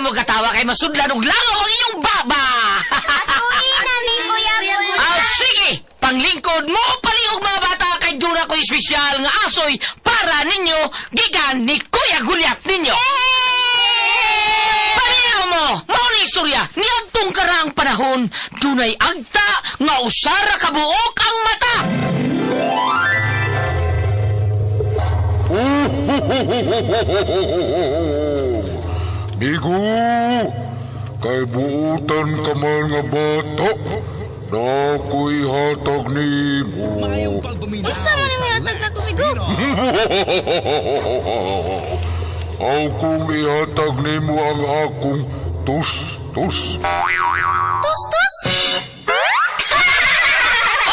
na mo katawa kay masudlan og langaw ang inyong baba. Asuhin na ni Kuya Gulyat. Ah, sige, panglingkod mo palihog mga bata kay duna ko espesyal nga asoy para ninyo gikan ni Kuya Gulyat ninyo. Paminaw mo, mao ni istorya niadtong karaang panahon, dunay agta nga usara ka buok ang mata. Migo, kay buutan ka man nga bata, na ako'y hatag nimo. Maayong pagpaminaw Unsa man sa ang ihatag Let's nako, Migo? Pinoy. Aw kung ihatag nimo ang akong tus-tus. Tus-tus!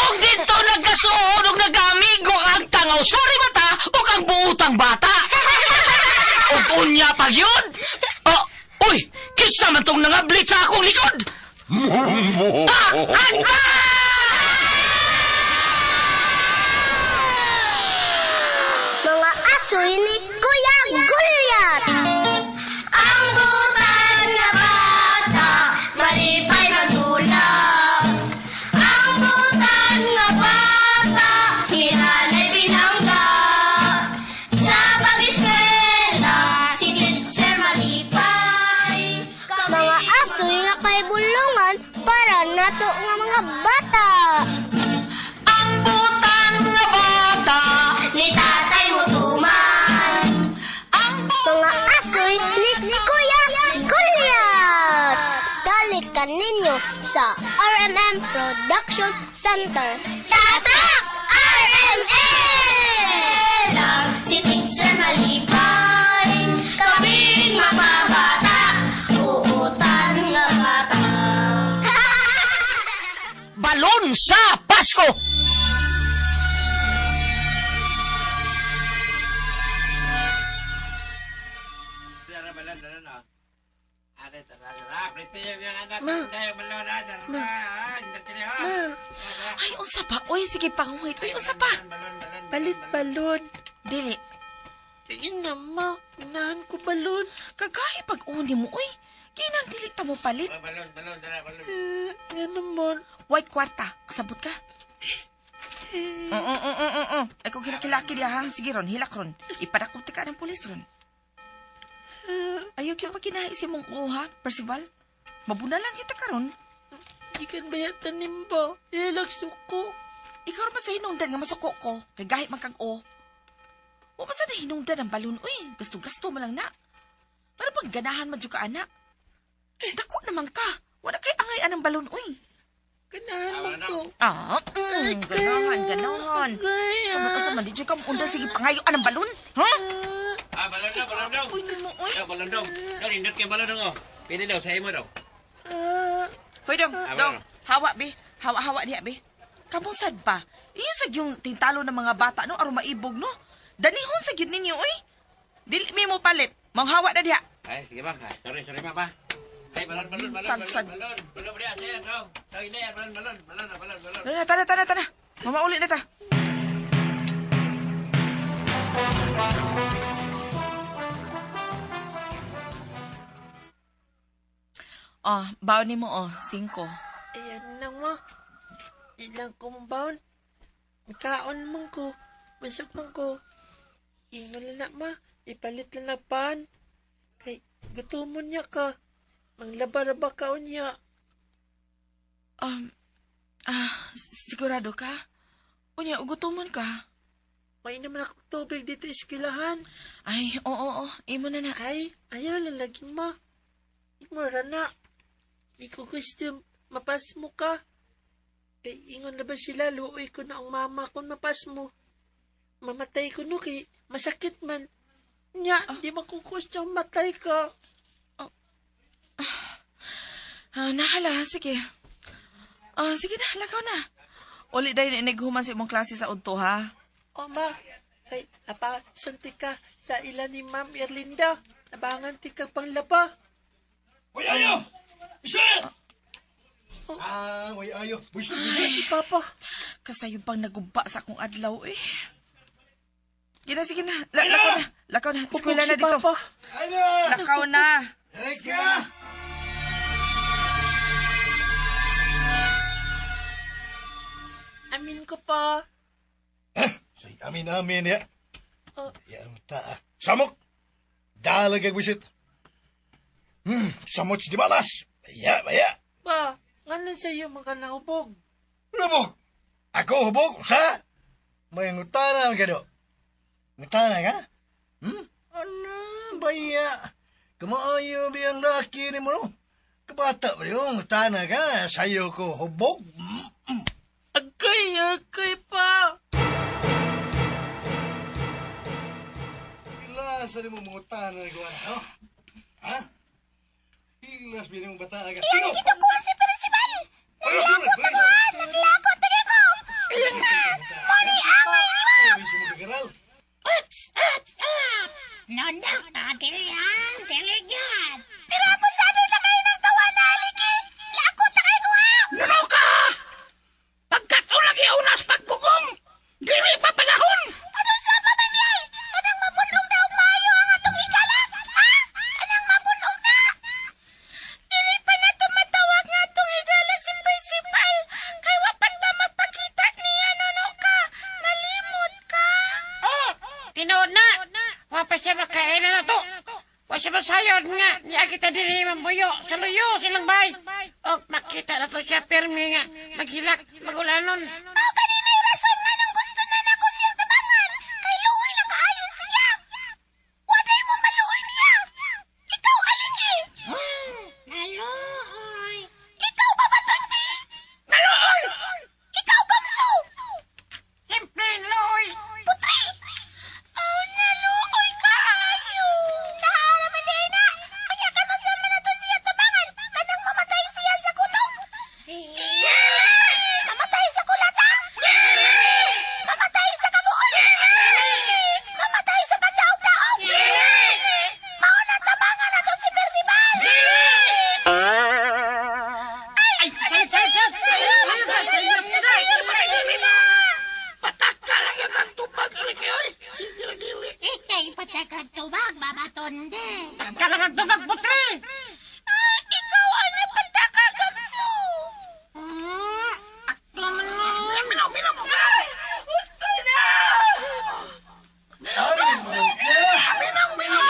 Og dito nagkasuod og nagkaamigo ang agta nga usara mata ug ang buutang bata. Og unya pag yun. Oh, uy, kinsa man tong nangablit sa akong likod? Ah, agta! Mga asoy ni Kuya Gulyat! Ang butan na bata, malipay magdulap. Ang butan nga bata, hinanay binangga. Sa pag-eskwela, si teacher malipay. Mga asoy nga kay bulungan para nato nga mga bata. Ang butan nga bata, Ni tatay mo tuman. ang Mga asoy ni Kuya Gulyat! Dalit ka ninyo sa RMM Production Center. Tatak! RMM! Si teacher malipay, kaming mga bata, uutan nga bata. Balon sa Pasko. Ma. Ma. Ma. Ay, unsa pa? Uy, sige panguhit. Uy, unsa pa? Palit balon. Dili. Tingin na, ma. Ganahan ko balon. Kagahi pag uni mo, uy. Ginang dili ta mo palit. Eh, nga naman. White kwarta. Kasabot ka? Eh, Ay, kung kilaki diya ha. Sige ron, hilak ron. Ipadakop ti ka ng pulis ron. eh, Ayaw yung pagkinaisi mong uha, Percival. Mabunalan kita karon. Gikan ba yata nimba? Relax ko. Ikaw ra ba sa hinungdan nga masuko ko? Kay gahit man kag o. Wa ba sa hinungdan ang balon, uy. Gasto-gasto man lang na. Para pag ganahan man jud ka, anak. Dako naman ka. Wala kay angay anang balon, uy. Ganahan man ko. Ah, ganahan, ganahan. Agay, Sa man, ah. sa man, di jud ka muunda sige pangayo anang balon. Ha? Ah, Ah, balon daw, balon daw. Uy, nimo, uy. Daw, balon daw. Daw, nindot kay balon daw. oh. Pwede daw, sa imo daw. ah, Hoy, dong, Ah, dong. balon. Hawa, be. Hawa-hawa diha, be. Kamusad ba? Iyo sa yung tintalo ng mga bata, no? Aron maibog, no? Danihon sa gyud ninyo, uy. Dili mi mo palit. Manghawa na diha. Ay, sige bang. Ah, sorry, sorry, ma'am, ah. Ay, balon, balon, balon, balon, Tansad. balon. Balon, balon, diya, daw. Daw, hindi, balon, balon, balon, balon, balon. Tara, tara, tara, tara. Mamauli na ta. Oh, baon nimo oh, 5. Ayan na, ma. Ilang ko mong baon. Kaon man ko. Masok man ko. Ingon lang na, ma. Ipalit lang na pan. Kay, gutomon niya ka. Manglaba-raba ka niya. Sigurado ka? Unya, ugutomon ka? May naman ako tubig dito iskilahan. Ay, oo, oo, imo na na. Ay, ayaw lang lagi, ma. Imo ra na. Di ko gusto mapas mo ka. Kay ingon na ba sila, luoy ko na ang mama kung mapas mo. Mamatay ko no kay masakit man. Nya, di man ko gusto matay ka. Ah, nahala, sige. Ah, sige na, lakaw na. Uli dahil inighuman sa imong klase sa udto, ha? O ma, kay apa sunti ka sa ila ni Ma'am Erlinda. Nabangan ti ka panglaba. Uy, ayo! Michelle! Oh. Ah, uy, ayo. Buisit, Ay, buisit. si Papa. Kasayo pang nagumpa sa akong adlaw, eh. Gina, sige na. Lakaw na. Lakaw na. Pupok Eskwela si na dito. Papa. Ano? Lakaw na. Erika! Amin ko pa. Eh, say amin-amin ya. Oh. Yan ta. Samok! Dalag kag wisit. Samot si Dibalas. Baya, baya. Pa, ngano sa iyo mga nahubog? Lubog! Ako hubog, sa? May ngutana ka do. Ngutana ka? Ano, baya. Kumaayo biyang laki ni mo, no? Kabata ba yun? Ngutana ka? Sayo ko hubog. Agay, agay pa. Pila sa mo mangutana ko, ano? Ha? Pilas bilang mong bata ka. Iyang gidukuan si Percival. Naglakot Tagaan, naglakot tagay ko. Moni angay nimo. Oops, oops, oops. No, no, no, dili ah, dili yan. Pero abusado na kayo ng tawa na aliki. Lakot na kayo ko ah. Nuno ka! Pagkat lagi unas pagbugong, dili pa panahon! Ano sa pa man yay? Anang mabunog na og maayo ang atong higala? Ha? Anang mabunog na? Dili pa na tumatawag nga atong higala si Percival. Kay wa pa ta magpakita niya, no, ka. Nalimot ka. Oh, tinuod na. Wa pa siya makainan na to. Wa siya masayod nga. Niya kita diri mambuyo sa luyo silang bay. Og makita na to siya pirmi nga maghilak, magulanon. Mao gani na rason nga nung gusto na nako siyang tabangan. Kay luoy na kaayo siya. Waday mo maluoy niya. Ikaw alingi. Naluoy. Ikaw babatundi. Naluoy! Ikaw gamso. Siyempre, luoy. Putri. Oh, naluoy kaayo. Naara man din na. Kanya kano sa man nato siya tabangan. Kanang mamatay siya sa gutom. Mamatay sa kulata. Mamatay sa kabuol. Mamatay sa pagdaog-daog. Mao na tabangan nato si Percival. Ay, sayop, sayop, sayop. Sayop, sayop, sayop, sayop. Pataka lang yung kang tubag, aliki, oy! Dili-dili. Ikay patakag tubag, babatonde. Tagka lang ang tubag, putri. Ay, ikaw ano pataka gamso. Akto man mo. Minaw, minaw mo ka! Gusto na. Minaw, minaw!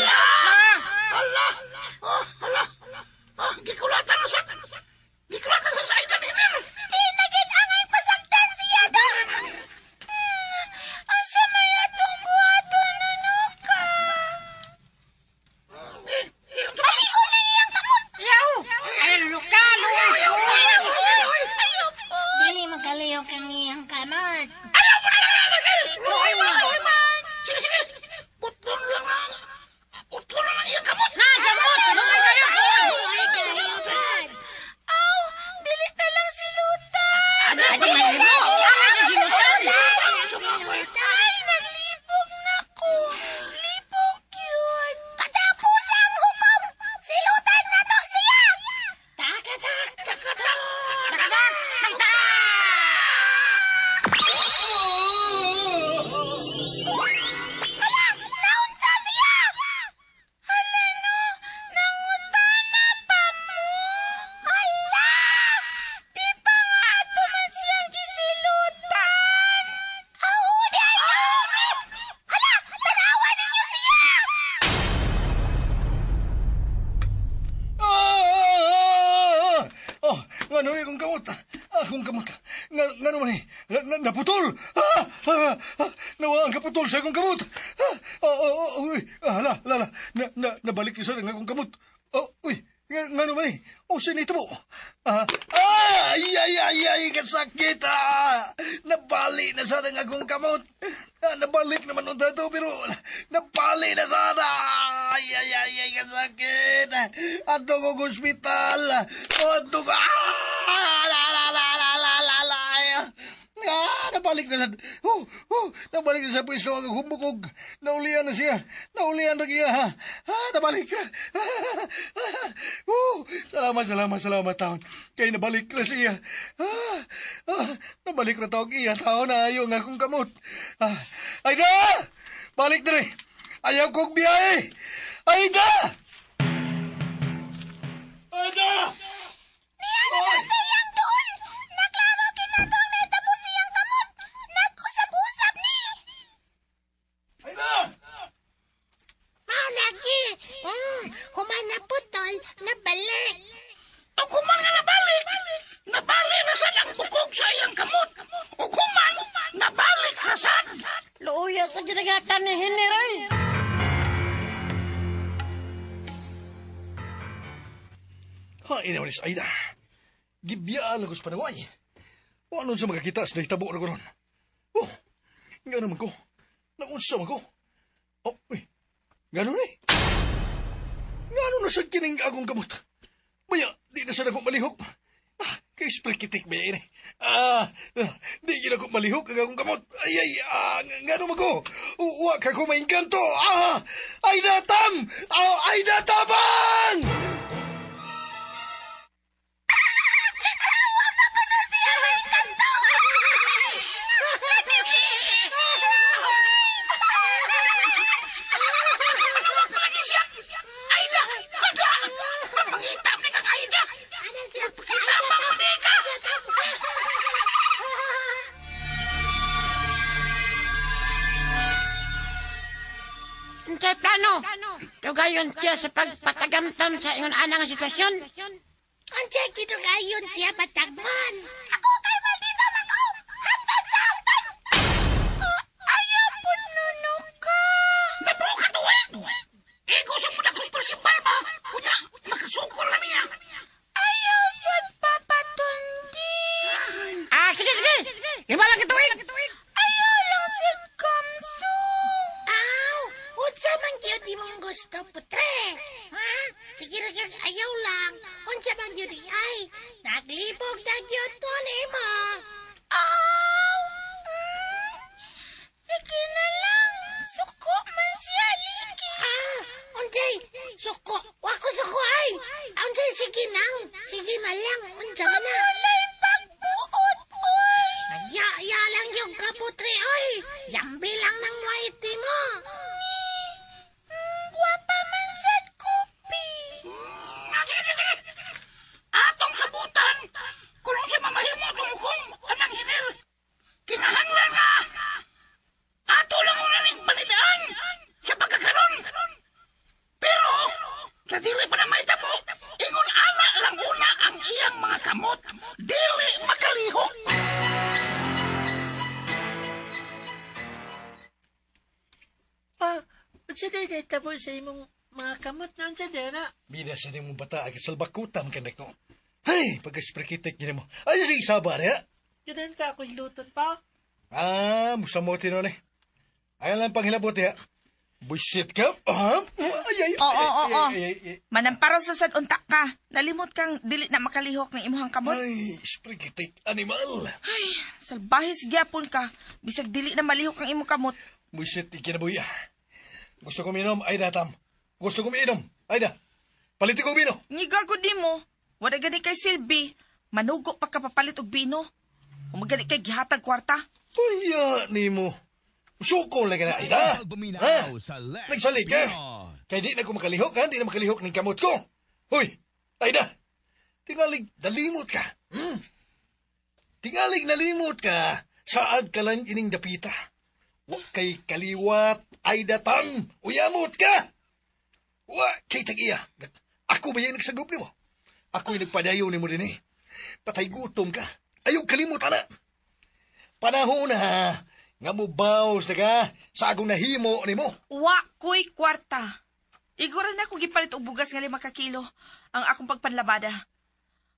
Ah, Ala! Oh, ala! Oh, gikulatan na sa... Gikulatan na sa Aidan Hinil! Di naging angay pasaktan siya do. Asa may atong buhaton nunuka? Balion na niyang kamot. Yaw! Ay, luka, luoy. Ayaw po. Dili makaliyok ang iyang kamot. Ayaw mo na lang! Luoy man! Luoy man! Sige, sige! Putlon lang ang... Putlon na lang iyang kamot! Na, gamot! Luoy kayo! Luoy kayo, sad. Aw, dili na lang si Lutan. Ano, di man mo? Ano na si Lutan? Ay, naglibog na ko. Libog yun. Katapos ang hukom. Silutan na to siya. Takatak. Takatak! Tagdak! Tagdak! Hala, naunsa siya. Hala no, nangutana pa mo. Hala, di pa nga ato man siyang gisilutan. Aw, di ayo. Hala, tanawa ninyo siya. Ah! Oh, ngano ni akong kamot? Akong kamot. Ngano man ni? Naputol. Ah! Ah! Ah! Nawa ang kaputol sa akong kamot. Ah! Oh, oh, oh, uy. Ah, hala, hala, hala. Na, na, nabalik sa ang akong kamot. Oh, uy. Ngano man ni? Oh, sino ito mo? Ah, ah, ay, ay, ay, ay, kasakit. Ah! Nabali na sana ang akong kamot. Ah, nabalik naman unta to, pero nabali na sana. Ay, ay, ay, ay, kasakit. Adto ko ospital. Adto ko. Ah, la, la, la, la, la, la, la. Ah, nabalik na sa... Oh, oh, nabalik na sa pwesto ang humukog. Naulian na siya. Naulian na siya. Ha? Ah, nabalik na. Oh, salamat, salamat, salamat, taon. Kay nabalik na siya. Ah, ah, nabalik na tawag iya, taon na ayaw nga akong kamot. Ah, ay na! Balik na rin. Ayaw kong biyahe! Aida! Aida! Niya na sa iyang duol! Naklaro kinato ang nahitabo siyang kamot! Nag-usab-usab ni! Aida! Mao lagi. Human na putol, nabalik. Ug human nga nabalik, nabalik na sad ang bukog sa iyang kamot. Ug human, nabalik ra sad. Luya sa ginagatan ni Hiniroy. Ha, inaw ni Aida. Gibiyaan ako sa panaway. O anon sa makakita sa nahitabo na ko ron. Oh, nga naman ko. Naunsa man ko. Oh, uy. Gano'n eh. Nga na sa kining akong kamot. Baya, di na sa akong malihok. Ah, kay sprikitik ba yan eh. Ah, di gina ko malihok ang akong kamot. Ay, ay, nga naman ko. Uwa ka ko maingkanto. Ah, ay datam! Ah, ay databang! Manawag palagi siya. Aida, kada! Mamangita ni kang Aida. Magpakinabang mo ni ka. Unsay plano? Tugayon siya sa pagpatagamtam sa ingon ana nga sitwasyon. Unsay gidugayon siya patagman? Ako kay maldita man ko! Hangtod sa hangtod! Ayaw po nuno ka! Nabuo ka tuwing! Ego sa muna kong principal ba? Unya, makasukol na niya. Ayaw sad Papa Tundi! Ah, sige, sige. Himala ka tuwing. Ayaw lang sad Kamso! Aw, unsa man gyud imong gusto, putre? Ha? Sige ra gyud, ayaw lang. Unsa man gyud ay? Naglibog na gyud ko nimo. Aw! Sige na lang! Suko man siya, Liki! Ah, unsay suko? Wa ko suko ay. Unsay sige nang? Sige na lang, unsa man na? Walay pagbuot, oy! Nagyaya lang yung kaputre, oy. Yambi lang ng whitey mo. Gwapa man sad kopi! Ah, sige, sige. Atong sabutan, kung siya mamahimo tungkong anang hinil, kinahanglan nga. Ato lang una ning balidaan sa pagkakaron. Pero, sa dili pa na mahitabo, ingon ana lang una ang iyang mga kamot, dili makalihok. Pa, unsa day nahitabo sa imong mga kamot na unsa day na? Bida sa mong bata ay salbakutam ka ko. Hey, pagka-sprikitik niya mo. Ay, sige, saba niya. Ganun ka ako hiluton pa. Ah, musamote nun eh. Ayaw lang panghilabot niya. Bullshit ka? Ah, ay, ay, Oo, ay, oo, ay, oo. ay, ay, ay. Manamparo sa sad unta ka. Nalimot kang dili na makalihok ng imuhang kamot. Ay, sprikitik animal. Ay, salbahis gyapon ka. Bisag dili na malihok ang imong kamot. Bullshit, ikinabuya. Gusto ko minom, ay datam. Gusto ko minom, ay da. Palitin ko bino. Ngiga gud nimo. Wala gani kay silbi. Manugo pa ka papalit og bino. Umagali kay gihatag kwarta. Uya, nimo. Suko lang ka na, ay da. Ha? Nagsalig ka. Kay di na ko makalihok, ha? Di na makalihok ng kamot ko. Hoy, Aida. Tingalig, dalimot ka. Hmm? Tingalig, nalimot ka. Saad ka lang ining dapita. Wa kay kaliwat, Aida tam. Uyamot ka. Wa kay tag-iya. Ako ba yung nagsagup nimo? Ako'y nagpadayo nimo din eh. Patay gutom ka. Ayaw kalimot, ana. Panahon na nga mubaws na ka sa akong nahimo nimo. Wa ko'y kwarta. Igora na kung gipalit og bugas nga 5 ka kilo ang akong pagpanlabada.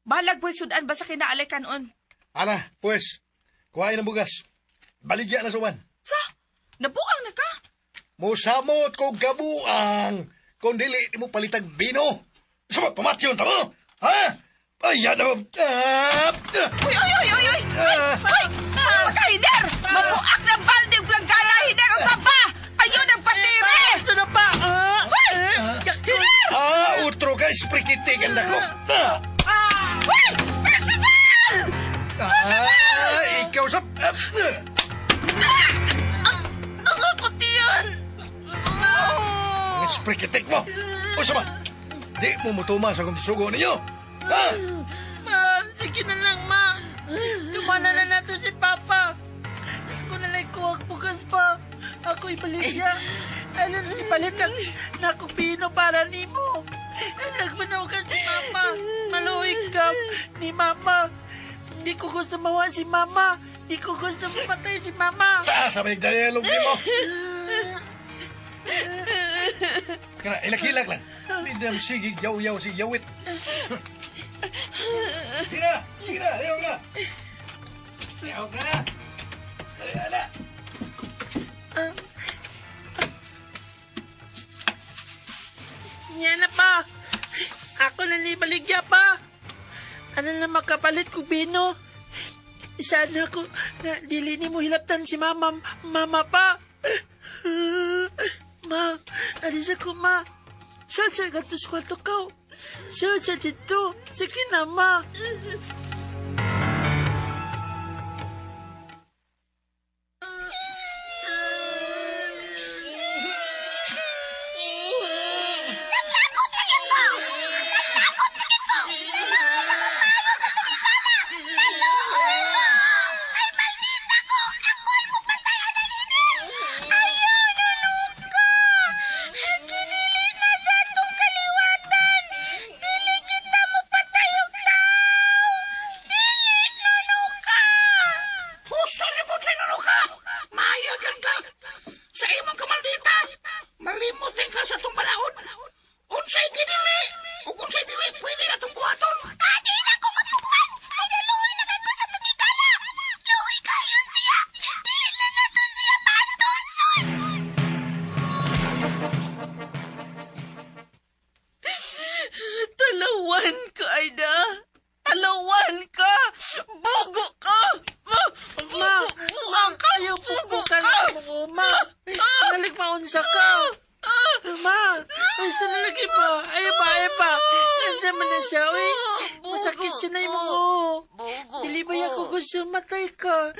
Balag boy sudan basta kay naalay kanon. Ana, pues, kuhain ang bugas. Baligya na suwan. Sa, nabuang na ka. Musamot ko gabuang kung dili mo palitag bino. Sama, pamatyon ta mo! Ha? Ay, yan na Ah! Uy, uy, uy, uy, uy! Ay, ay! Mga hider! Mabuak na balde ug langgana, hider ang saba! Ayun ang patire! Ano pa? Ah! Uy! Hider! Ah, utro ka, sprikitik ang dako. Ah! Uy! Percival! Ah, ikaw sa... Ah! Ang akutiyan! Pangit sprikitik mo. Unsa man? Di mo mutuma sa kong gisugo ninyo. Ha? Ma, sige na lang, ma. Tumana na nato si Papa. Ko na lang kuwag bukas pa. Ako ibaligya. Ano, ipalit ang nakupino para nimo. Nagmanaw ka si Mama. Maluig ka ni Mama. Hindi ko gusto mawa si Mama. Hindi ko gusto mapatay si Mama. Taas sa may dialog nimo. Kana, ilak-ilak lang. Midam sige, yaw-yaw si yawit. Sige na, sige na, ayaw na. Ayaw ka na. Dali, ala. Yan na pa. Ako na ni baligya pa. Ano na makapalit ko bino? Isa na ko na dili ni mo hilaptan si mama, mama pa. Ma, alis ako ma. Sa sa gatos kwarto ko. Sa sa dito. Sige na ma. Naglakot na gyud ko! Naglakot na gyud ko! Nalayo sa tumigala! Naluoy ko! Ay, maldita ko! Ako'y mupatay anang ini! Ayaw, nunuka! Kinili na sa atong kaliwatan! Dili kita mupatay og tao! Dili, nunuka! Husto ni Putli Nunuka! Maayo dyan ka! Sa imong kamaldita! Malimot din ka sa itong balaod! Unsay ginili! Ug unsay dili pwede na itong buhaton! Adi na ko mabuhat! Ay, naluoy naman ko sa tumigala! Luoy kayo siya! Dili na nato siya patunson! Talawan ka, Aida. Talawan ka. Bugo ka. Ma, Buang ka. Ayaw Bugo po ka ka. na mo, ma. Nalik maunsa ka. Ma, gusto na lagi ba? Ayaw pa, ayaw pa. Nandiyan man na siya, uy. Masakit siya na yung mo. Bugo. Dili ba ako gusto matay ka?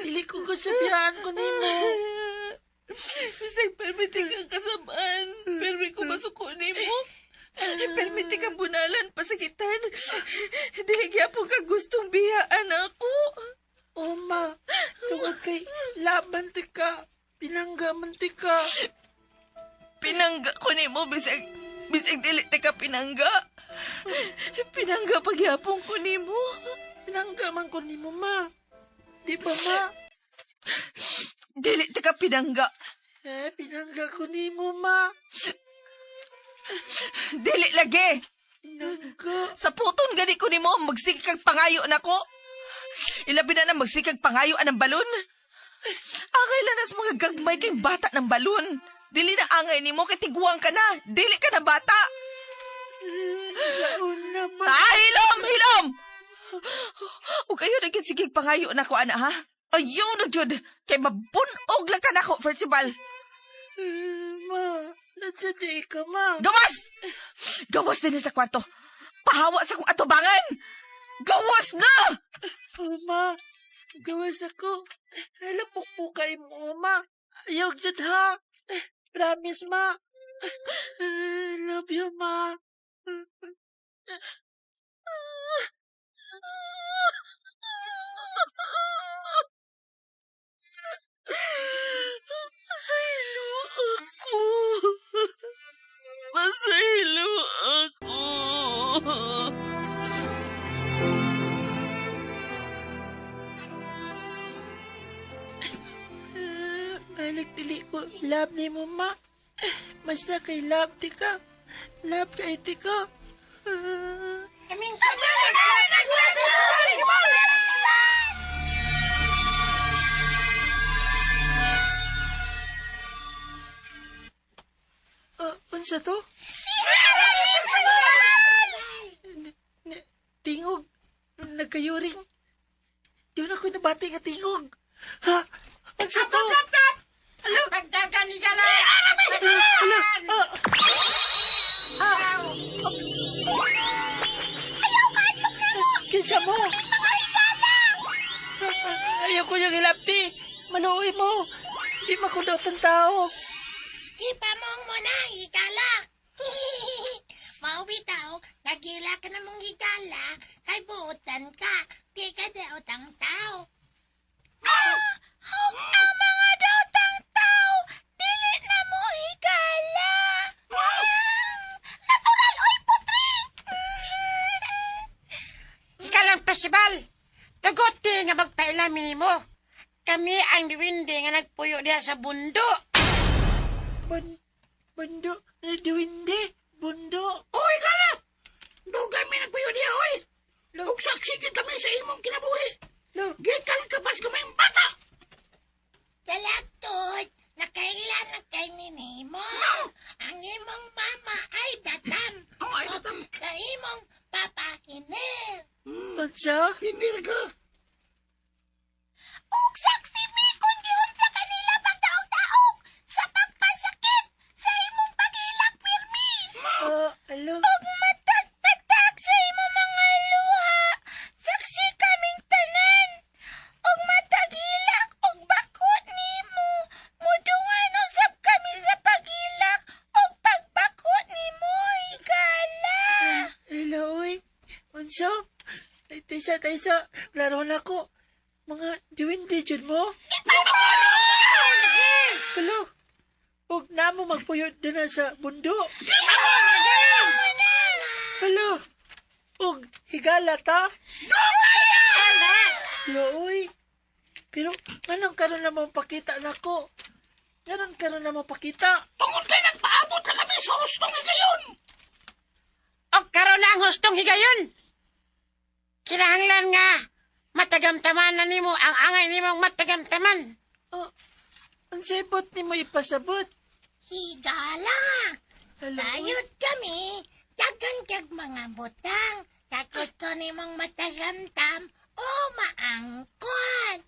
Dili ko gusto biyaan ko nimo. Bisag permiti kang kasamaan. Permi ko masuko nimo. Permiti kang bunalan, pasakitan. Dili gyapon ka gustong biyaan ako. Oh, ma. Tungod kay laban ti ka. Pinangga man ti ka. Pinangga ko nimo bisag bisag dili ta ka pinangga. Pinangga pagyapon ko nimo. Pinangga man ko nimo, ma. Di ba, ma? Dili ta ka pinangga. Eh, pinangga ko nimo, ma. Dili lagi. Pinangga. Sa puton gani ko nimo magsige kag pangayo nako. Ilabi na na magsikag pangayo anang balon. Angay lang nas mga gagmay kay bata ng balon. Dili na angay nimo kay tiguang ka na. Dili ka na bata. Laon na, ma. Ah, hilom, hilom. O kayo na sige pangayo nako ana ha. Ayaw na jud kay mabunog lang ka nako Percival. Ma, nandiyan ka, ma. Gawas! Gawas din sa kwarto. Pahawa sa kong atubangan. Gawas na! Oh, ma. Gawas ako. Hala, pukpukay mo, ma. Ayaw dyan, ha. Promise, ma. Love you, ma. Masaylo ako. Masaylo ako. Balik dili ko love ni mo, ma. Basta kay love ti ka. Love kay ti ka. Unsa to? Tingog. Nagkayuring. Di na ko nabati nga tingog. Ha? Unsa to? Pagdagan ni Gala! Hala, ah, kinsa mo? Ayaw ko yung hilapti. Maluoy mo. Di makudaw tang tao. Di pa mo Imong mo na, higala. Mao bitaw, nagila ka na mong higala, kay buotan ka, di ka daotang tao. Hug ang mga daotang tao, dili na mo higala. Natural, oy, putri! Hikalang Percival, tugot di nga magpailamin nimo. Kami ang duwende nga nagpuyo diha sa bundo. Bundo, duwende, bundo. Oy, higala! Dugay mi nagpuyo diha, oy! Ug saksi gid kami sa imong kinabuhi. Gikan ka pas gamayng bata. Dalagtod, nakaila na kay ninimo. Ang imong mama ay datam. Oh, ay datam. Sa imong papa hinir. Unsa? Hinir ka. Ug saksi mi kun giunsa kanila pagdaog-daog sa pagpasakit sa imong paghilak pirmi. Alo. Ug matag-patag sa imong mga luha. Saksi kaming tanan. Ug matag-hilak og bakot nimo. Mudungan usab kami sa paghilak og pagbakot nimo, higala. Hello, oy. Unsa? Ay, taysa, taysa. Klaro na ko. Mga duwende jud mo. Hello. Ug namo magpuyo dinha sa bundo. Hello. Ug higala ta. Hello, oy. Pero anong karon na mo pakita nako? Karon karon na mo pakita. Tungod kay nagpaabot na kami sa hustong higayon. Og karon na ang hustong higayon. Kinahanglan nga matagamtaman na nimo ang angay nimong matagamtaman. Oh, ang sabot nimo ipasabot. Higala. Hello, oy. Sayod kami, daghan kag mga butang. Takot ko nimong matagamtam o maangkon.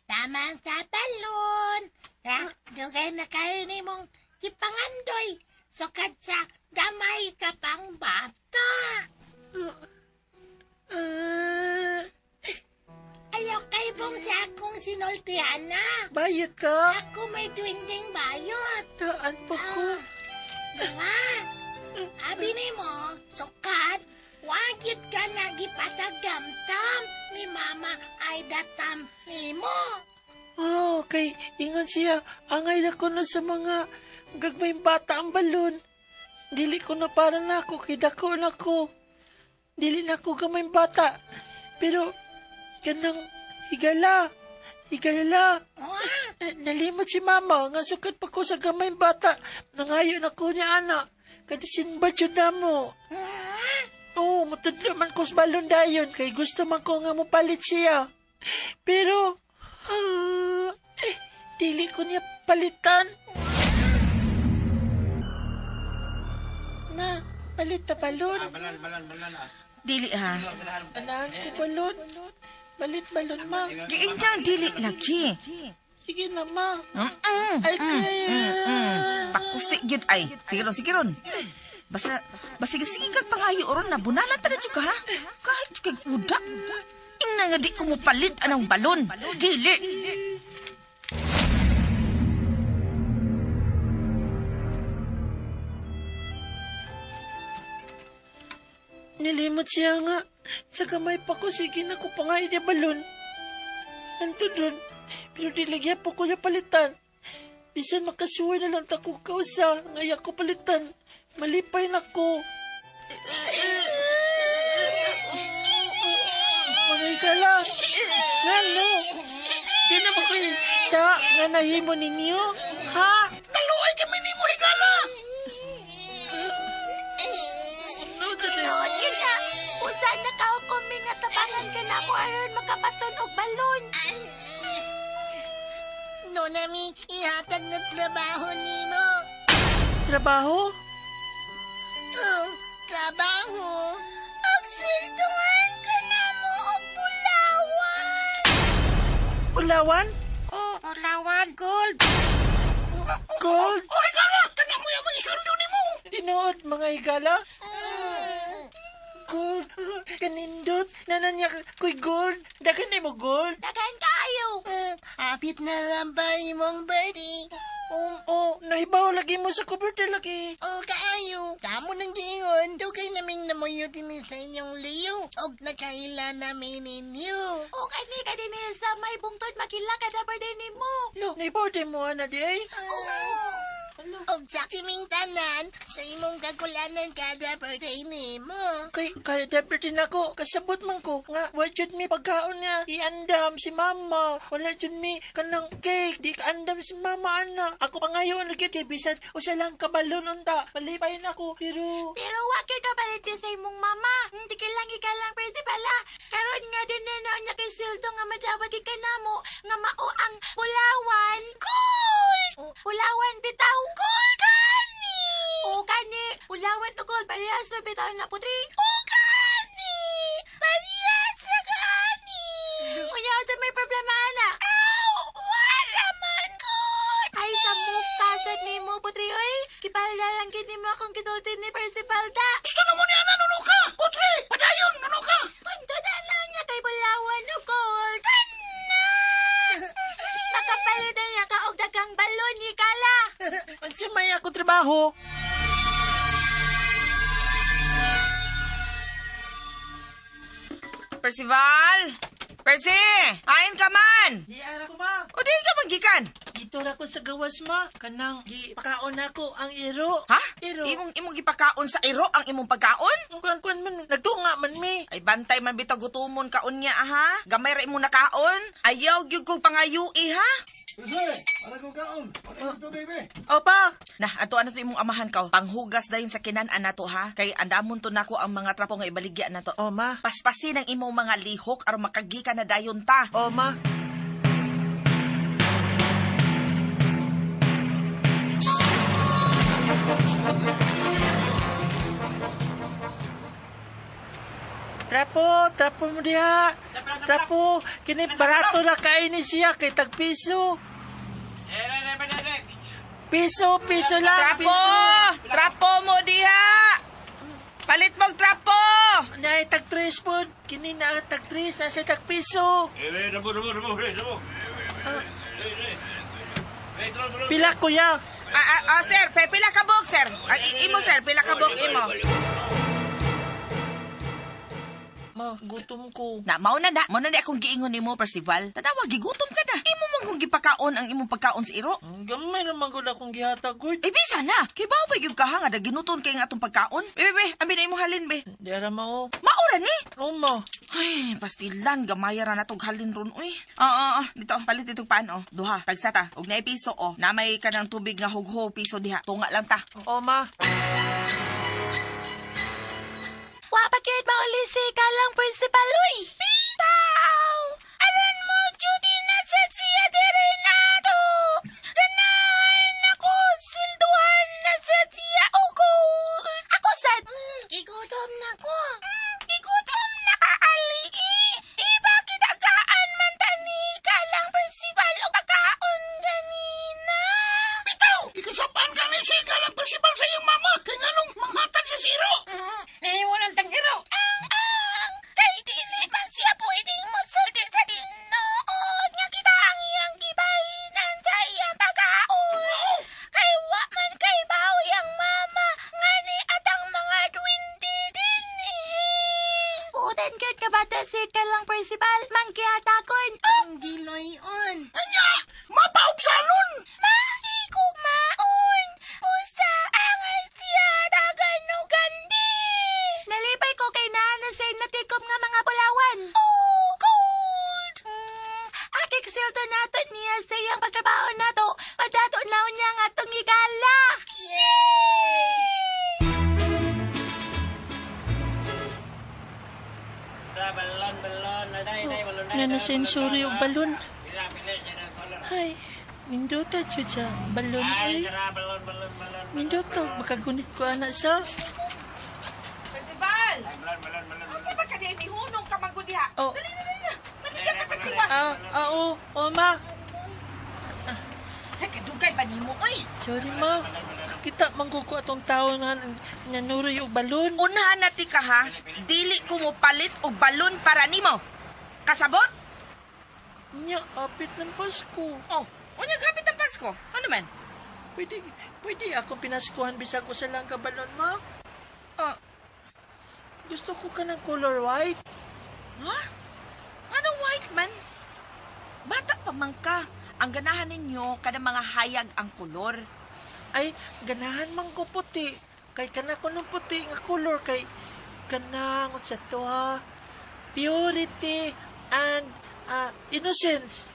Tama sa balon. Sa dugay na kayo nimong gipangandoy. Sukad sa gamay ka pang bata. Ayaw kay bong sa akong sinultihan na. Bayot ka? Ako may duwending bayot. Taan pa ko. Diba? Abi nimo, sukat, wagit ka na gipatagamtam ni mama ay datam nimo. Oh, kay ingon siya, angay na ko na sa mga gagmayng bata ang balon. Dili ko na para na ako, kay dako na ko. Dili na ako gamayng bata. Pero, kanang higala, higala. Nalimot si mama, nga sukat pa ko sa gamayng bata. Nangayo na ko niya, ana. Kadisin ba yun na mo? Oo, mutudlo man ko sa balon dayon, kay gusto man ko nga mopalit siya. Pero, dili ko niya palitan. Na, palit na balon. Balon, balon, balon ah. Dili ha. Anahan ko balon. Palit balon, ma. Giinyang dili lagi. Sige na, ma. Ay, Pakusti gyud ay. Sige ron, sige ron. Basta, basta sige kag pangayo ron na bunalan ta na jud ka ha. Kahit jud kag uda. Ingna nga di ko mo palit anang balon. Dili. Nilimot siya nga. Sa kamay pa ko, sige na ko pa nga iya balon. Anto doon, pero dilagyan po ko niya palitan. Bisan makasuway na lang ta ko kausa, nga ko palitan. Malipay na ko. Mga ikala, ngano? Di na ba ko sa nga nahimo ninyo? Ha? Naluoy kami nimo higala. Tinuod yun na. Usa na ka kami nga tabangan ka na mo aron makabaton og balon. No nami ihatag na trabaho nimo. Trabaho? Oh, trabaho. Ang sweldohan ka na mo og bulawan. Bulawan? Oh, bulawan, gold. Gold? Oh, higala, kana mo yung mga isweldo nimo. Tinuod mga higala? Gold. Kanindot. Nananya ko'y gold. Daghan mo gold. Daghan kayo. Hapit na lang ba imong birthday? Oh, nahibaw lagi mo sa kuberta lagi. O kaayo, kamo nang giingon, dugay naming namuyo din sa inyong liyo. Og nakaila namin ninyo. O kani ka din sa may bungtod makila kada birthday nimo. Lo, nahibaw din mo ana di ay. Og sa siming tanan, sa imong kagulanan kada birthday nimo. Kay kaya dapat din ako, kasabot man ko nga wa jud mi pagkaon nga iandam si mama. Wala jud mi kanang cake, di kaandam si mama ana. Ako pangayo lagi kay bisan usa lang ka balon unta. Malipay na ako pero Pero wa gyud ka palit sa imong mama. Hindi kailang ikalang principal ha. Karon nga din na naon niya kay sweldo nga madawat kay kanamo nga mao ang bulawan gold. Bulawan bitaw gold kani. O kani, bulawan o gold parehas ra bitaw na putri. O kani. Parehas ra kani. Unya sa may problema ana. Aw, wala man god. Ay sa mukha sa nimo putri oy. Kipalda lang gid nimo akong gisulti ni Percival da. Gusto na mo niya na nuno ka! Putri! Padayon! Nuno ka! Punto na lang niya kay bulawan o gold. Kana! Makapalit na niya ka og daghang balon ni Kala. Unsa may ako trabaho? Percival! Percy! Ain ka man! Di ara ko ma. O di ka manggikan? Dito ra ko sa gawas ma. Kanang gipakaon nako ang iro. Ha? Iro. Imong gipakaon sa iro ang imong pagkaon? Ang kuan man nagtunga man mi. Ay bantay man bitaw gutumon kaon niya aha. Gamay ra imong nakaon. Ayaw gyud kog pangayui ha. Percy, para kong kaon. Para ito, baby. Opa. Nah, ato na to imong amahan ka. Panghugas dayon sa kinan-an nato ha. Kay andamon to nako ang mga trapo nga ibaligya nato. O ma. Paspasin ang imong mga lihok aron makagika na dayon ta. O ma. Trapo, trapo mo diha. Trapo, kini barato ra kay ni siya kay tag piso. Piso, piso lang, Trapo! piso. Trapo mo diha! Palit mong trapo! Nay, tag tres po. Kini na tag tres, nasa tag piso. Pila kuya? Sir, pila ka buok, sir. Imo sir, pila ka buok imo. Ma, gutom ko. Na, mao na di akong giingon nimo, Percival. Tanawa, gigutom ka na. Imo man kung gipakaon ang imong pagkaon sa iro. Ang gamay naman gud akong gihatag gud. Eh, bisa na. Kay bao ba gyud ka ha nga ginuton kay nga atong pagkaon? Be, be, abi na imong halin, be. Di ara mao. Maura ni. O ma. Ay, pastilan, gamaya ra natog halin ron, uy. Dito, palit dito paan, oh. Duha, tagsa ta. Og naay piso, oh. Namay ka ng tubig nga hugho, piso diha. Tunga lang ta. O ma. Wa pa gyud mauli si Kalang Principal uy. Bitaw! Aran mo, duty na sa siya dere nato! Ganahan ako, swelduhan na sa siya o gold! Ako sad. Gigutom na ko. Gigutom na kaaligi! Iba kitagaan man tani Kalang Principal o pagkaon ganina! Bitaw! Ikasapan ka ni si Kalang Percival sa iyong mama! Kay nganong manghatag sa siro! Nahimo ng tangiro. Ang kay dili man siya pwedeng musulti sa tinuod nga kita ang iyang gibahinan sa iyang pagkaon. Kay wa man kay bawi ang mama nga ni atang mga duwende din eh. Buotan gyud ka bata si Kalang Principal. Manggihatakon. Ang giloyon. Anya! Mapaupsanon! Mahigugmaon usa ang siya taganugandi. Nalipay ko kay naa na sa natikom nga mga bulawan. Oh, gold! Akik silto nato niya sa iyang pagtrabaho nato. Padato na niya nga atong higala. Yay! Nga na sensory og balon. Ay, nindota jud sa balon ay. Nindota makagunit ko ana sa. Percival! Unsa ba ka di hunong ka man gud diha? Oh. Dali dali dali. Manigyan pa tag tiwas. Oo, oh, ma. Ay, kadugay pa nimo oy. Sorry ma. Kita mangguko atong tao nga nanuroy og balon. Unahan na ti ka ha. Dili ko mo palit og balon para nimo. Kasabot? Nya, apit ng Pasko. Oh, unya gapit ang Pasko. Ano man? Pwede akong pinaskuhan bisag usa lang ka balon, ma. Ah. Gusto ko ka ng color white. Ha? Anong white man? Bata pa man ka. Ang ganahan ninyo kada mga hayag ang kolor. Ay, ganahan man ko puti. Kay kana ko ng puti nga color kay kanang unsa to ha? Purity and innocence.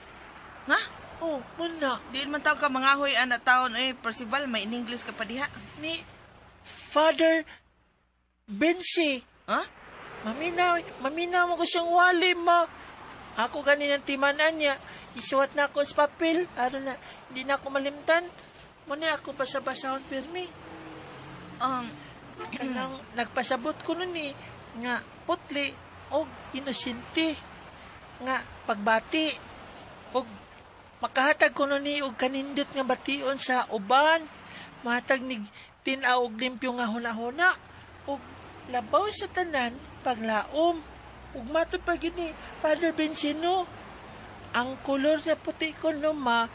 Ha? Oh, muna. Di man tao ka mangahoy ana taon eh Percival may in English ka pa diha. Ni Father Bensi. Ha? Maminaw mo ko siyang wali, ma. Ako ganin ang timanan niya. Isuwat na ako sa papel. Aron na, hindi na ako malimtan. Muna ako basa-basahon pirmi. Kanang nagpasabot ko nun eh, nga putli og inosente nga pagbati og makahatag ko nun ni og kanindot nga bation sa uban, mahatag ni tin-aw og limpyo nga hunahuna og labaw sa tanan paglaom ug matud pa gyud ni Father Bencino ang kolor sa puti ko no ma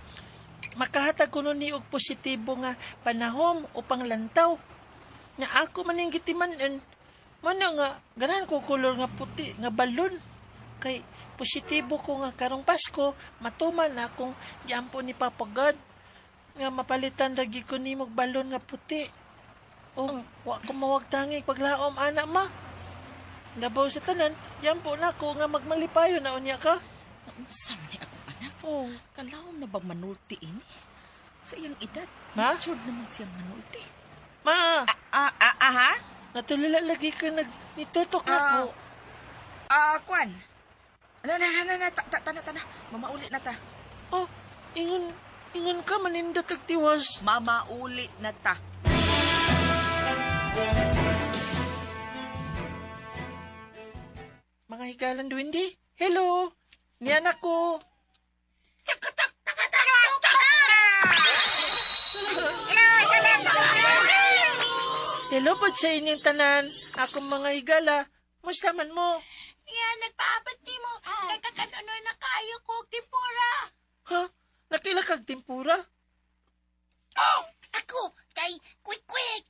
makahatag ko nun ni og positibo nga panahom o panglantaw nga ako maning gitiman-an mana nga ganahan ko kolor nga puti nga balon kay positibo ko nga karong Pasko matuman na akong giampo ni Papa God nga mapalitan ra gyud ko nimo og balon nga puti. O wa ko mawagtangi paglaom ana ma. Labaw sa tanan, giampo na ako nga magmalipayo na unya ka. Unsa man ni akong anak? Oh. Kalawom na bang manulti ini? Sa iyang edad, Ma? matured naman siyang manulti. Ma! Aha? Natulala lagi ka nag nitutok na ako. Kwan. Na, na, na, na, ta, ta, tana, tana. Mamauli na ta. Oh, ingon ka, manindot og tiwas. Mamauli na ta. Mga higalan duwende, hello. Niyan ako. Hello po sa inyong tanan. Akong mga higala. Musta man mo? Nga, nagpaabat ni mo. Nagkakanono na kayo ko, tempura. Ha? Nakila kag tempura? Oh, ako, kay quick quick.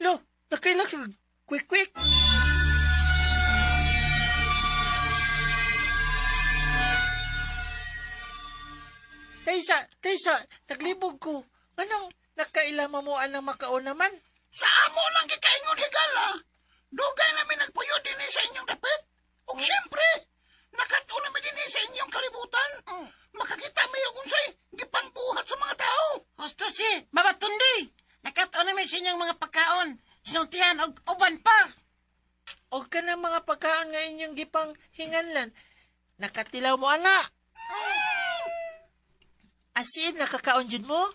Lo, nakila kag quick quick. Taysa, naglibog ko. Anong nakailama mo anang makaon naman? Sa amo lang gikaingon higala. Dugay namin nagpuyo din sa inyong dapit. Ug siyempre, nakatuon namin din sa inyong kalibutan. Makakita mi og unsay gipangbuhat sa mga tao. Husto si Babatundi. Nakatuon namin sa inyong mga pagkaon, sinultihan og uban pa. Og kanang mga pagkaon nga inyong gipang hinganlan. Nakatilaw mo ana. Asin, nakakaon jud mo?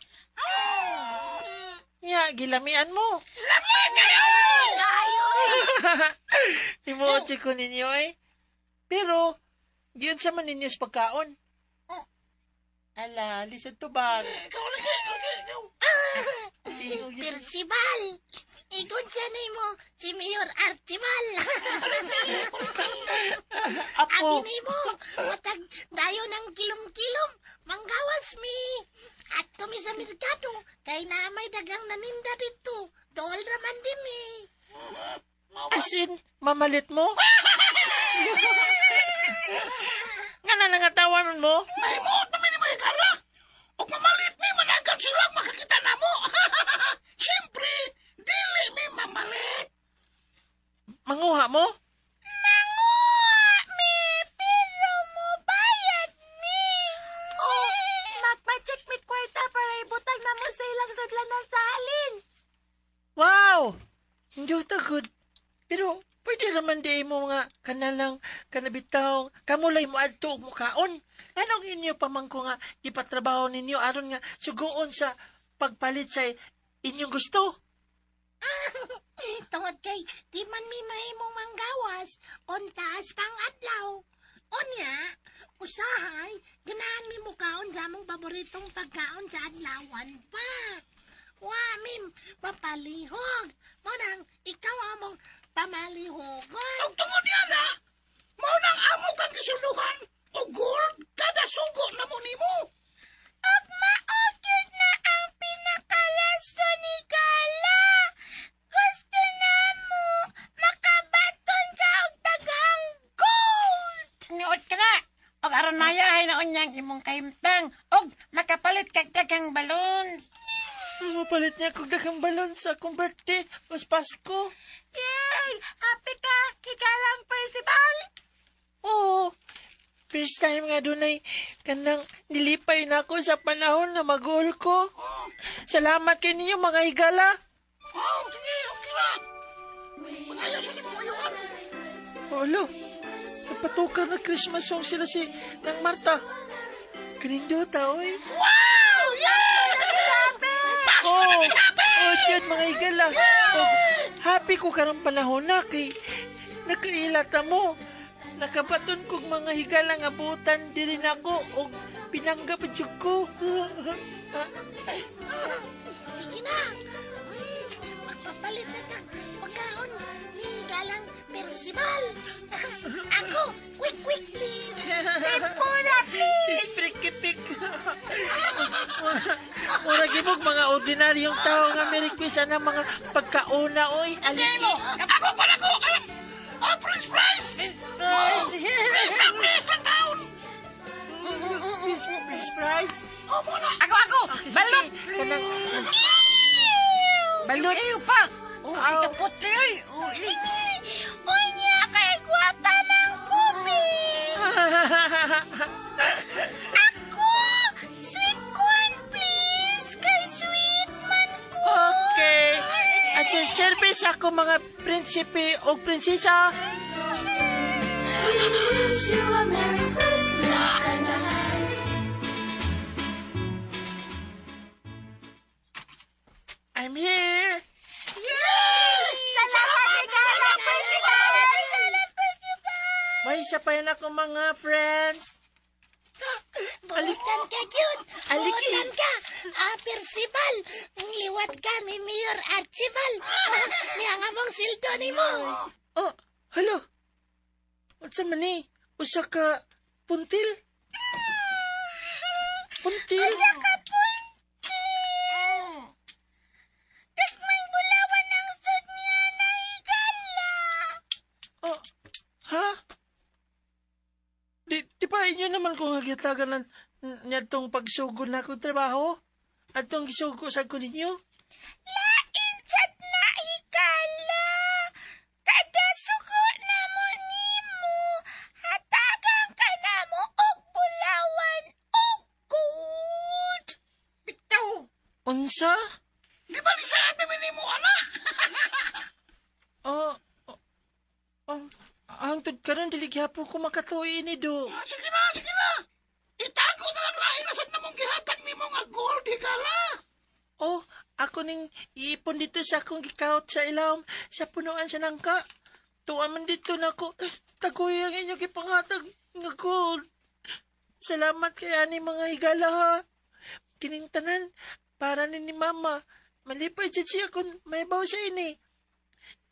Ya, gilamian mo. Lami kayo! Kayo! Timuot ko ninyo eh. Pero, giyon sa man ninyo sa pagkaon. Ala, lisod tubag. Ikaw lagi, ikaw lagi, ikaw. Percival, igon sa nimo si Mayor Archival. Apo. Abi nimo, watag dayon ang kilom-kilom, manggawas mi. At kami sa merkado, kay naamay dagang naninda dito. Dool raman di mi. Asin, mamalit mo? Nga na nangatawan mo? Mahimuot namin ni mga higala. Ug mamalit mi, managan sila makakita na mo. Siyempre, dili mi mamalit. Manguha mo? Manguha mi, pero mo bayad mi. Oh, magpa-check mi kwarta para ibutang na mo sa ilang sudlanan sa alin. Wow! Hindi tagod. Pero pwede raman di mo nga kanalang kanabitaw, kamulay mo adto og mukaon. Anong inyo pamangko nga gipatrabaho ninyo aron nga sugoon sa pagpalit sa inyong gusto? Tungod kay di man mi mahimong manggawas kon taas pang adlaw. Unya, usahay, ganahan mi mukaon sa among paboritong pagkaon sa adlawan pa. Wa mim mapalihog. Mo nang ikaw among pamalihogon. Ug tungod niya na, mao nang amo kang gisuluhan og gold kada sugo na mo nimo. Ug mao gyud na ang pinaka Aron mayahay na unyang imong kahimtang og makapalit kag daghang balon. Mapalit niya kog daghang balon sa akong birthday o sa Pasko. Yay! Happy ka! Kigalang Percival! Oo. First time nga dunay kanang nilipay na ako sa panahon na mag-uol ko. Salamat kay ninyo mga higala. Oh, sige, okay na. Pag-ayaw sa nimo ayuhan. Olo, napatukar na Christmas song sila si Nang Marta. Kanindota, oy. Wow! Yeah! Pasko na Oh, happy! oh, dyan, mga higala. Oh, happy ko karong panahon na kay nakailata mo. Nakabaton kog mga higala nga butan diri nako og pinangga pa jud ko. Sige na. Magpapalit na kag pagkaon ni Galang Percival. Ako, quick, quick, please. Tempura, please! Isprikitik. Mura gibog mga ordinaryong tao nga may request ana mga pagkauna oy. Hindi mo! Ako pala ko! Alam! Oh, French fries! French fries! Please lang, please lang taon! French fries. Oh, muna! Ako, ako! Okay, sige. Balot! Kanang Balot! Iyo pa! Oh, Aw. ikapotri oy! Oh, Uy niya, kay gwapa mang pupi! Ako! Sweet corn, please! Kay sweet man ko! Okay. At your service ako mga prinsipe o prinsesa. We wish you a Merry Christmas and a Happy I'm here. Yay! Salamat, Galang Percival! Galang Percival! May isa pa yan ako mga friends. Buutan ka, cute. Aliki. Buutan ka. Ah, Percival. Liwat ka ni Mayor Archival. Niya nga mong sildo ni mo. Oh, hala. Unsa man ni? Usa ka puntil? Puntil? Usa ka puntil! Gagmay bulawan ang sud niya na higala! Oh, ha? Di ba inyo naman kung hagitagan ng niyadtong pagsugod na akong trabaho? At tong gisugo sa ko ninyo? Lain sad na higala! Kada sugo na mo nimo, hatagan ka na mo og bulawan og gold! Bitaw! Unsa? Di ba lisaan namin mo, anak? Oh, oh, oh, hangtod karon dili gyapon ko makatuoy ini do. Ah, sige na, sige na! Itago na lang lain na sad namong gihatag nimo nga gold, higala! Oh, ako ning iipon dito sa akong gikawat sa ilawom sa punuan sa nangka. Tuwa man dito nako. Taguy ang inyong gipanghatag nga gold. Salamat kay ani mga higala ha. Kining tanan para ni mama. Malipay jud siya kung may baw siya ini.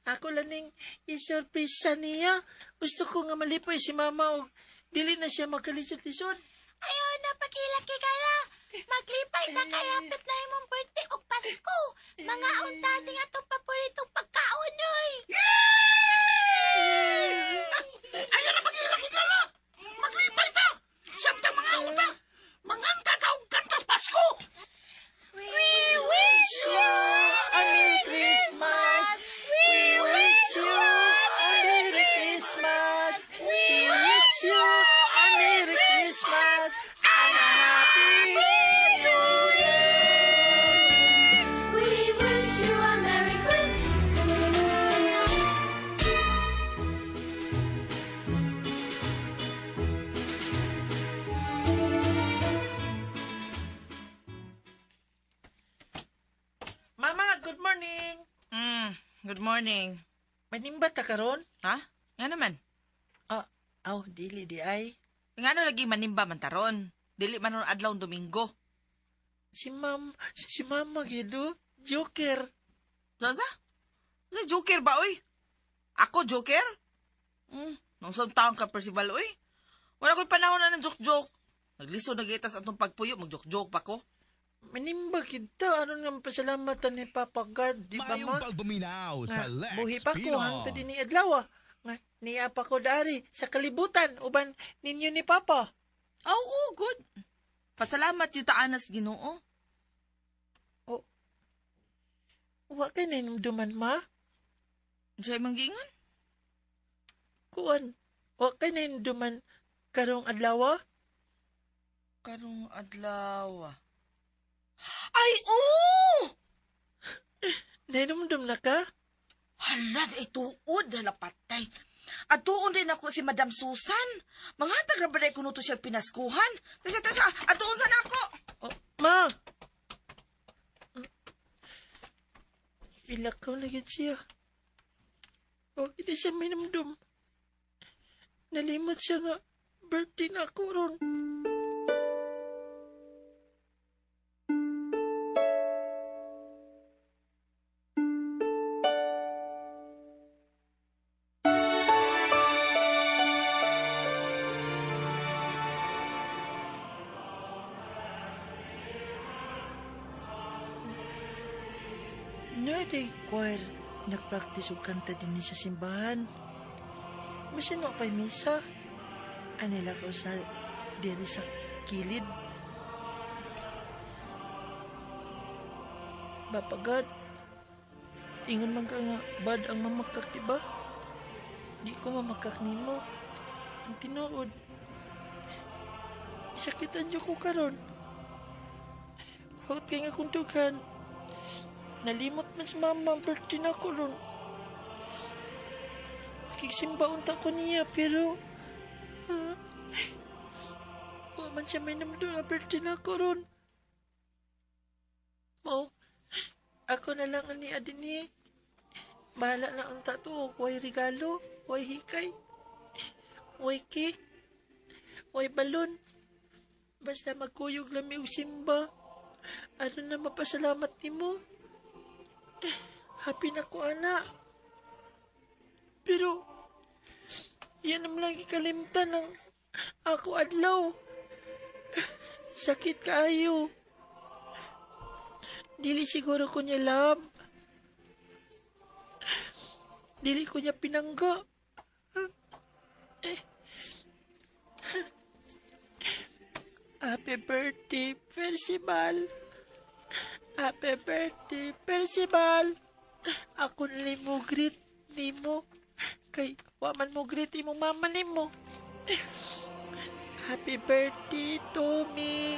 Ako lang ning isurpresa niya. Gusto ko nga malipay si mama og dili na siya makalisod-lisod. Ayaw na pagilak higala! Maglipay ta kay hapit na imong birthday og Pasko. Mga unta ding atong paboritong pagkaon oy. Ayaw na pag-ilak, higala! Maglipay ta! Samtang mga unta! Manganta ta og kantas Pasko! We wish you A Merry Christmas! We wish you a Merry Christmas! We wish you a Merry Christmas and a Happy New Year! We wish you a Merry Christmas. Mama, good morning! Good morning. Manimba ta karon? Ha? Nga naman. Ah, aw, dili di ay. Nga ano lagi manimba man taron? Dili man ron adlaw Domingo. Si Ma'am, si Mama gido, Joker. Sa? Sa Joker ba, oy? Ako, Joker? Nung saan taong ka, Percival, oy? Wala ko'y panahon na ng joke-joke. Naglisod na gitas atong pagpuyo, mag-joke-joke pa ko. Manimba kita, aron nga pasalamatan ni Papa God, di ba Mayong ma? pagpaminaw sa Nga, Lex buhi pa ko Pino. hangtod ini adlaw. Nga niya pa ko dari sa kalibutan uban ninyo ni Papa. Aw, oh, good. Pasalamat yung taanas Ginoo. Oh. Wa kay nainumduman, ma? Unsay imong giingon? Kuan, wa kay nainumduman karong adlaw? Karong adlaw. Ay, oo! Nainumdum na ka? Hala, ay tuod, hala patay. At tuon din ako si Madam Susan. Manghatag ra ba dahil kuno to siya pinaskuhan? Tasa, tasa, atuon sana ako. Oh, ma! Ilakaw na gid siya. Oh, hindi siya minumdum. Nalimot siya nga birthday na ako ron. Naa choir nagpractice og kanta dinhi sa simbahan. Bisan wa pa'y misa. Anila ko sa diri sa kilid. Bapagat, ingon man ka nga bad ang mamakak, di ba? Di ko mamakak nimo. Ang tinuod. Sakitan jud ko karon. Hot kay nga kong dughan. Nalimot man si mama ang birthday na ko ron. Nakiksimba unta ko niya pero wa man siya may namdo na birthday na ko ron. Mao, ako na lang ang niya din eh. Bahala na unta to. Way regalo, way hikay, way cake, way balon. Basta magkuyog lang mi og simba. Ano na mapasalamat nimo? Happy na ko, ana. Pero, yan ang lagi kalimtan ng ako adlaw. Sakit kaayo. Dili siguro ko niya love. Dili ko niya pinangga. Happy birthday, Percival. Happy birthday, Percival. Ako na mo greet nimo. Kay wa man mo greet imong mama nimo. Happy birthday to me.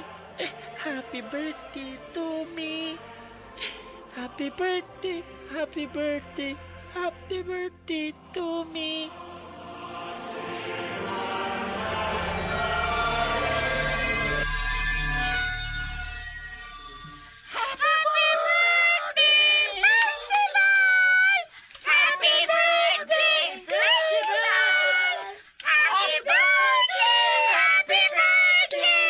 Happy birthday to me. Happy birthday, happy birthday, happy birthday to me. Happy birthday, Percival! Happy birthday, Percival! Happy birthday, happy birthday!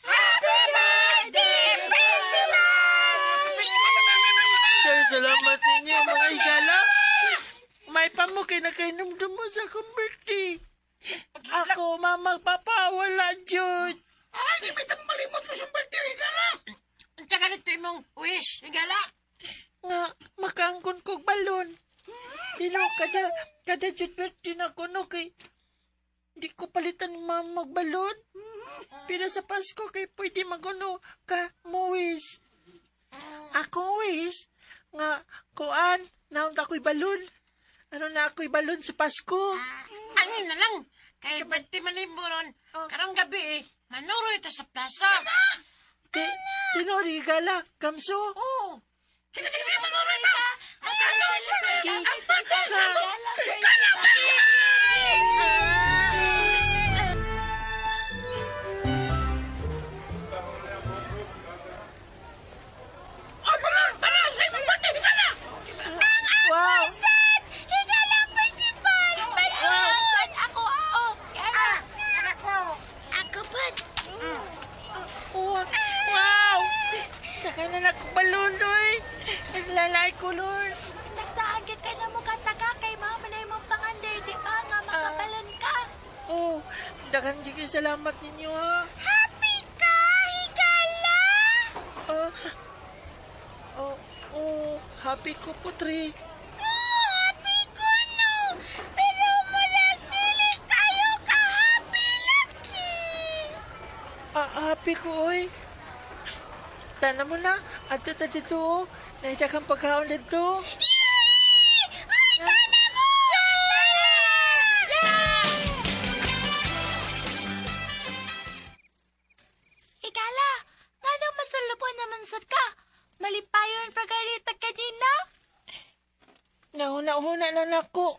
Happy birthday, Percival! Salamat ninyo mga higala. May pamukay na kainumdum mo sa akong birthday. Ako, mama, papa, wala jud. Ay, di ba malimot mo sa birthday, higala? Unsa ganito imong wish, higala? Nga, makaangkon kog balon. Pero kada jud birthday na ko, no, kay di ko palitan ni mama magbalon. Pero sa Pasko, kay pwede maguno ka mo wish. Akong wish, nga, kuan, naon ako'y balon. Ano na ako'y balon sa Pasko? Ano na lang, kay birthday man nimo ron, karong gabi eh, manuroy ta sa plaza. Tinori, higala, kamso. Oo. Sige, sige, sige, manuroy ta! Ang ang birthday sa Higala, Ay, balon, balon! Sa imong birthday, higala! Wow! Higala, Percival! Balon! Ako, oh! Ah, ako. Ako po. Oh, wow! Saka na ako balon, oy. Naglalay ko, Lord. Tagsaan gyud ka na mo kataka kay mama na imong panganday, di ba nga makabalon ka? Oh, daghan jud kay salamat ninyo, ha. Happy ka, higala! Oh, oh, oh, happy ko po, Tri. Oh, happy ko no! Pero murag dili kayo ka happy lagi! Happy ko, oy. Tana mo na, adto ta dito, oh. Nahita kang pagkaon dito. Ay, tana mo! Ikala, nganong masalupon naman sad ka? Malipayon pa ganita kanina? Nahuna-huna na nako.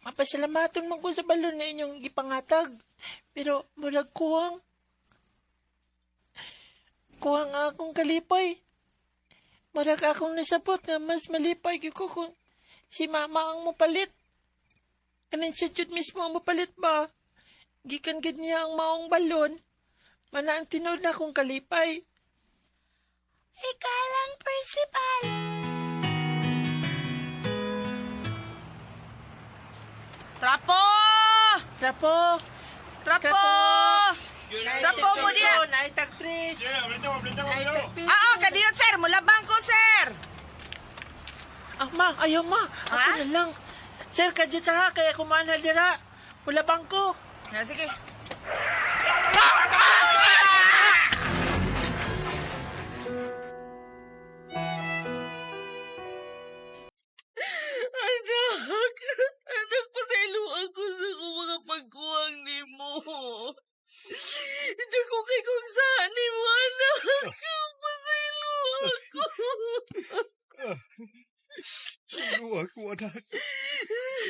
Mapasalamaton man ko sa balon na inyong gipangatag. Pero murag kuwang. Kuwang akong kalipay. Murag akong nasabot nga mas malipay gyud ko kung si mama ang mopalit. Kanin siya jud mismo ang mopalit ba? Gikan gid niya ang maong balon. Mana ang tinuod na akong kalipay. Ikalang Percival. Trapo! Trapo! Trapo! Trapo mo diya! Naitag tres! Ah, kadiyot sir, mulabang ko sir. Ah, ma, ayaw ma. Ako na lang. Sir, kadyo sa kaya kumaanal dira. Mulabang ko. Na, sige. Anak, anak, pasaylo ako sa akong mga pagkuwang nimo. Dako kay kung saan nimo, anak. Pasaylo ako. Sino ako, anak?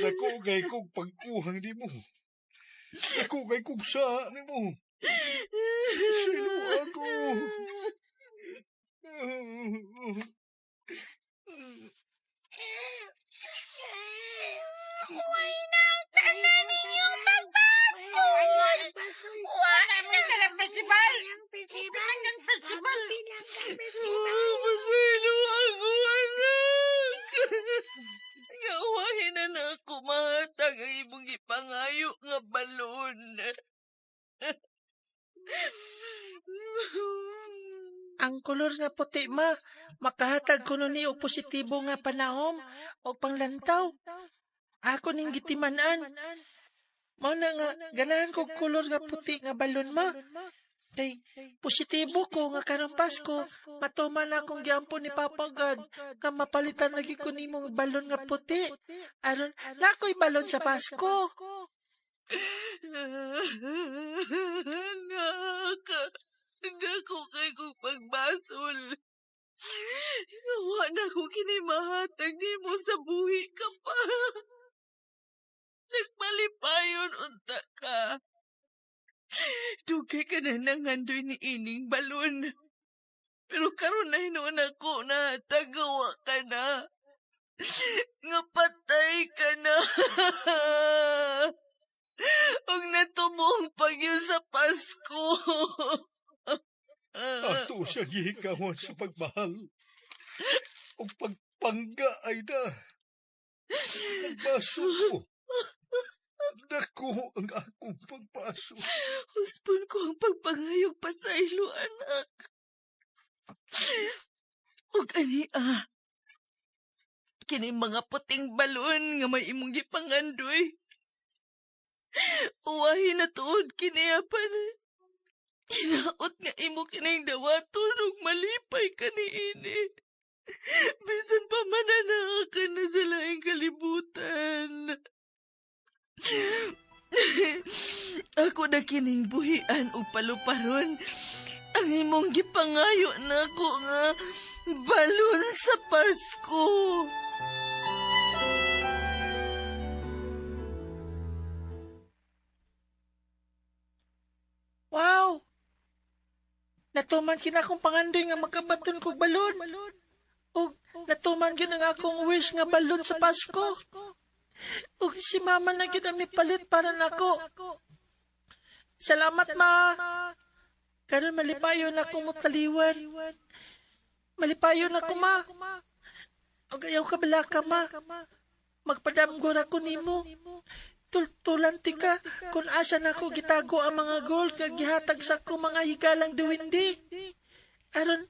Dako kay kong pagkuhang nimo. Dako kay kong sa nimo. Sino ako? Huwag na ang tanan ninyong pagbasol! Wala mo na festival! Festival! Festival! Pasaylo ako, anak. Gawahin na na ako mahatag ang imong ipangayo nga balon. Ang kolor nga puti, ma, makahatag kuno ni og positibo nga panahom o panglantaw. Ako ning gitiman-an. Mao na nga ganahan kog kolor nga puti nga balon, ma. Kay positibo ko nga karong Pasko, matuman na akong giampo ni Papa God nga mapalitan lagi ko nimong balon nga puti. Aron nakoy balon sa Pasko. Anak, dako kay kong pagbasol. Wa na ko kini mahatag nimo sa buhi ka pa. Nagmalipayon unta ka. Dugay ka na nangandoy ni ining balon. Pero karon na hinuon ako na tagawa ka na. Nga patay ka na. Ug natumong pagyo sa Pasko. Ato siya gihikawan sa pagmahal. O pagpangga ay na. Nagbaso ko. Dako ang akong pagbaso. Husbon ko ang pagpangayog pasaylo, anak. Ug ani ah. Kini mga puting balon nga may imong gipangandoy. Uwahi na tuod kini apan. Hinaot nga imo kining dawaton ug malipay ka niini. Bisan pa man na ka na sa laing kalibutan. Ako na kining buhian ug paluparon. Ang imong gipangayo nako nga balon sa Pasko. Wow! Natuman kina akong pangandoy nga makabaton kog balon. Ug natuman gyud ang akong wish nga balon sa Pasko. Ug si mama na gyud ang mipalit para nako. Salamat, ma. Karon malipayon ako motaliwan. Malipayon ako, ma. Ug ayaw ka balaka, ma. Magpadamgor ako nimo. Tultulan ti ka kung asa nako gitago ang mga gold nga gihatag sa ko mga higalang duwindi. Aron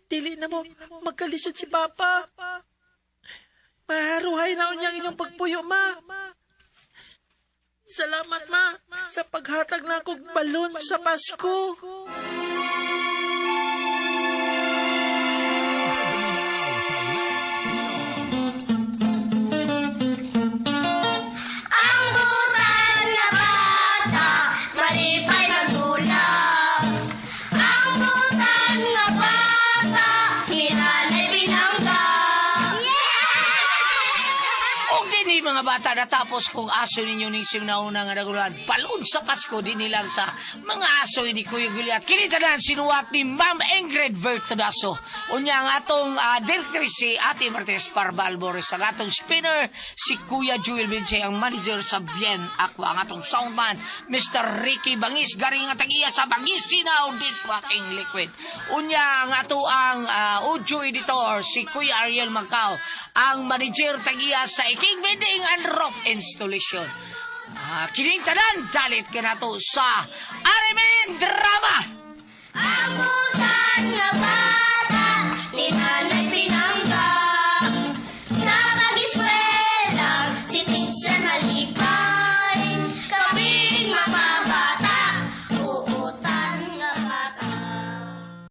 dili na mo magkalisod si Papa. Maharuhay na unyang inyong pagpuyo, ma. Salamat, ma, sa paghatag na akong balon sa Pasko. Ang butan nga bata, malipay magdula. Ang butan nga bata, ni nanay binangga. Og dinhi, mga bata, natapos kung aso ninyo ning sinauna nga naguluhan. Balon sa Pasko din nilang sa mga aso ni Kuya Guliat. Kini tanan sinuwat ni Ma'am Ingrid Vertudaso. Unya ang atong directrice si Ate Martes Parval Boris. Ang atong spinner si Kuya Joel Vince, ang manager sa Bien Aqua. Ang atong soundman Mr. Ricky Bangis, garing at tagiya sa Bangis Sinaw Dishwashing Liquid. Unya ang ato ang audio editor si Kuya Ariel Macau, ang manager tagiya sa Iking Building and Roof Installation. Kining tanan dalit kanato sa Arimen Drama. Ang butan nga bata, ni nanay.